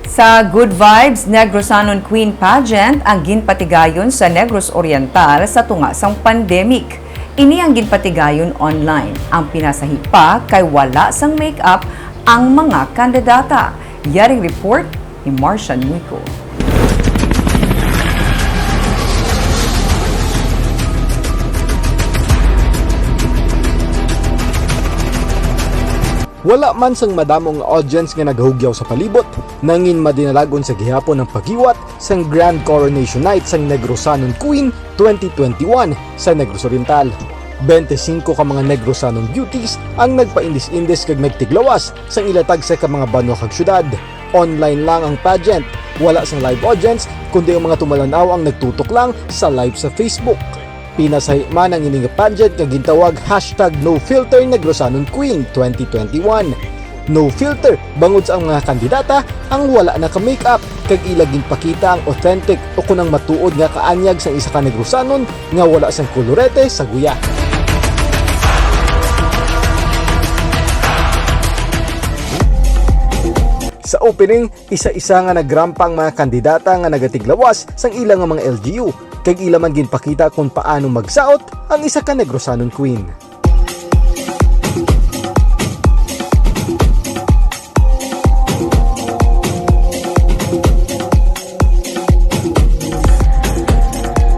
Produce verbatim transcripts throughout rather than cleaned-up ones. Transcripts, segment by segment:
Sa Good Vibes Negrosanon Queen Pageant ang ginpatigayon sa Negros Oriental sa tunga sang pandemic. Ini ang ginpatigayon online. Ang pinasahi pa kay wala sang makeup ang mga kandidata. Yaring report ni Marcian Muico. Wala man sang madamo nga audience nga nagahugyaw sa palibot, nangin madinalag-on sa gihapon ang paghiwat sang Grand Coronation Night sang Negrosanon Queen twenty twenty-one sa Negros Oriental. Bente singko ka mga Negrosanon beauties ang nagpaindis-indis kag nagtiglawas sang ila tagsa ka mga banwa kag syudad. Online lang ang pageant, wala sang live audience, kundi ang mga tumalan-aw ang nagtutok lang sa live sa Facebook. Pinasahi man ang ini nga pageant nga gintawag hashtag no filter Negrosanon Queen twenty twenty-one. No filter bangod sa ang mga kandidata ang wala naka-makeup kag ila ginpakita ang authentic o kon ang matuod nga kaanyag sang isa ka Negrosanon nga wala sang kolorete sa guya. Sa opening, isa-isa nga nagrampa ang mga kandidata nga nagatiglawas sang ila nga mga L G U, kag ila man ginpakita kon paano magsaot ang isa ka Negrosanon queen.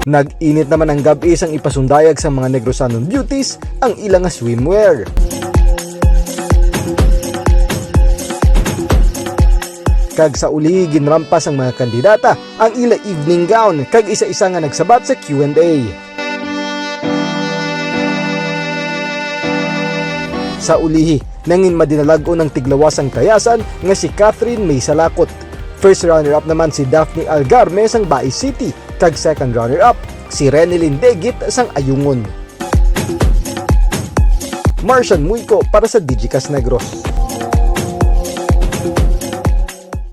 Nag-init naman ang gab-i sang ipasundayag sang mga Negrosanon beauties ang ila nga swimwear. Kag sa uli, ginrampa sang mga kandidata ang ila evening gown kag isa-isa nga nagsabat sa Q and A. Sa ulihi, nangin madinalag-on ang tiglawas sang kayasan nga si Catherine May Salakot. First runner-up naman si Daphne Algarme sang Bais City, kag second runner-up si Renelyn Degit sang Ayungon. Marcian Muico para sa Digicast Negros.